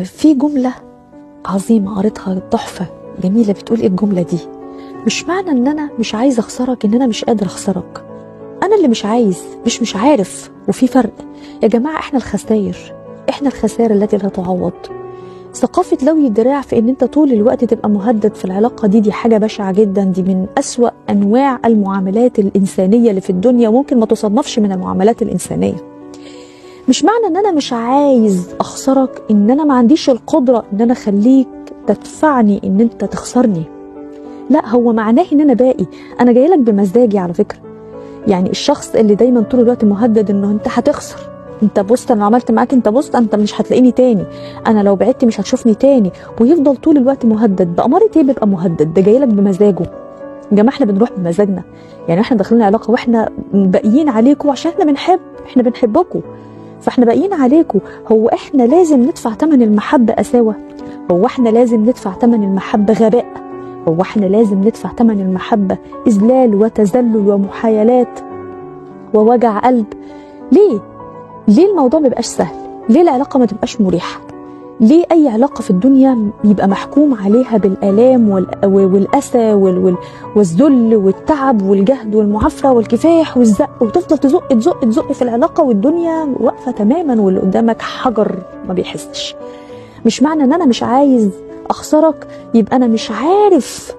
في جملة عظيمة قريتها تحفة جميلة، بتقول ايه الجملة دي؟ مش معنى ان انا مش عايز اخسرك ان انا مش قادر اخسرك، انا اللي مش عايز، مش عارف. وفي فرق يا جماعة، احنا الخسائر، احنا الخسائر التي لا تعوض. ثقافة لوي الدراع في ان انت طول الوقت تبقى مهدد في العلاقة دي حاجة بشعة جدا، دي من أسوأ انواع المعاملات الانسانية اللي في الدنيا، وممكن ما تصنفش من المعاملات الانسانية. مش معنى ان انا مش عايز اخسرك ان انا ما عنديش القدرة ان انا اخليك تدفعني ان انت تخسرني، لا، هو معناه ان انا باقي، انا جاي لك بمزاجي على فكرة. يعني الشخص اللي دايما طول الوقت مهدد انه انت هتخسر، انت بص انا عملت معاك، انت بص انت مش هتلاقيني تاني، انا لو بعدت مش هتشوفني تاني، ويفضل طول الوقت مهدد. بأمارة ايه بيبقى مهدد؟ ده جاي لك بمزاجه. يا جماعة احنا بنروح بمزاجنا، يعني احنا داخلين علاقة واحنا باقيين عليكم عشان احنا بنحب، احنا بنحبكم، فاحنا باقيين عليكم. هو احنا لازم ندفع ثمن المحبة قساوه؟ هو احنا لازم ندفع ثمن المحبة غباء؟ هو احنا لازم ندفع ثمن المحبة اذلال وتذلل ومحايلات ووجع قلب؟ ليه؟ ليه الموضوع ما بيبقاش سهل؟ ليه العلاقة ما تبقاش مريحه؟ ليه اي علاقة في الدنيا يبقى محكوم عليها بالالام والاسى والذل والتعب والجهد والمعافره والكفاح والزق، وتفضل تزق تزق تزق في العلاقة والدنيا واقفة تماما واللي قدامك حجر ما بيحسش؟ مش معنى ان انا مش عايز اخسرك يبقى انا مش عارف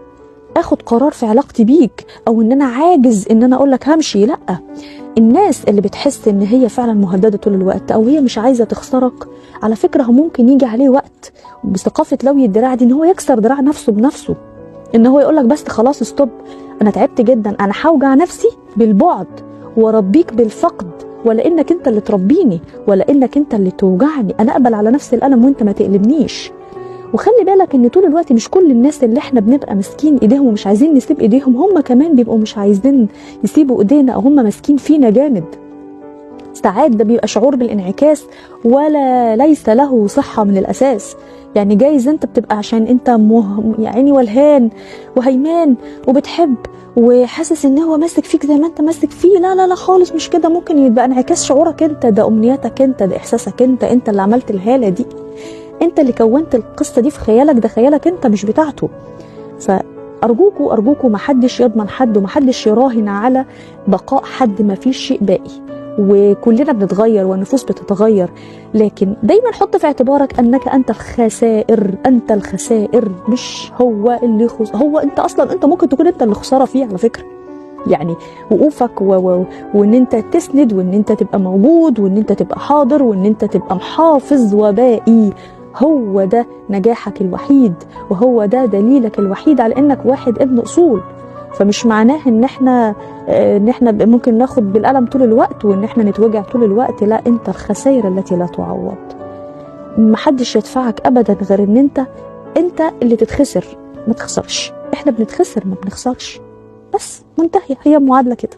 اخد قرار في علاقتي بيك، او ان انا عاجز ان انا اقول لك همشي. لا، الناس اللي بتحس ان هي فعلا مهددة طول الوقت او هي مش عايزه تخسرك، على فكرة هو ممكن يجي عليه وقت بثقافة لوي الدراع دي ان هو يكسر دراع نفسه بنفسه، ان هو يقول لك بس خلاص stop، انا تعبت جدا، انا هوجع نفسي بالبعد واربيك بالفقد، ولا انك انت اللي تربيني، ولا انك انت اللي توجعني، انا اقبل على نفسي الالم وانت ما تقلبنيش. وخلي بالك ان طول الوقت مش كل الناس اللي احنا بنبقى ماسكين ايديهم ومش عايزين نسيب ايديهم هم كمان بيبقوا مش عايزين يسيبوا ايدينا، او هم ماسكين فينا جامد. ساعات ده بيبقى شعور بالانعكاس ولا ليس له صحة من الاساس. يعني جايز انت بتبقى عشان انت يعني ولهان وهيمان وبتحب وحاسس ان هو ماسك فيك زي ما انت ماسك فيه، لا لا لا خالص مش كده. ممكن يبقى انعكاس شعورك انت، ده امنياتك انت، ده احساسك انت، انت اللي عملت الهالة دي، انت اللي كونت القصة دي في خيالك، ده خيالك انت مش بتاعته. فارجوكوا ارجوكوا ما حدش يضمن حد، وما حدش يراهن على بقاء حد، ما فيش شيء باقي، وكلنا بنتغير والنفوس بتتغير، لكن دايما حط في اعتبارك انك انت الخسائر، انت الخسائر، مش هو اللي هو انت اصلا، انت ممكن تكون انت اللي خسارة فيه على فكرة. يعني وقوفك وان انت تسند، وان انت تبقى موجود، وان انت تبقى حاضر، وان انت تبقى محافظ وباقي، هو ده نجاحك الوحيد، وهو ده دليلك الوحيد على انك واحد ابن اصول. فمش معناه ان احنا ممكن ناخد بالقلم طول الوقت وان احنا نتوجع طول الوقت، لا، انت الخسائر التي لا تعوض. محدش يدفعك ابدا غير ان انت اللي تتخسر، ما تخسرش. احنا بنتخسر ما بنخسرش، بس منتهية، هي معادلة كده.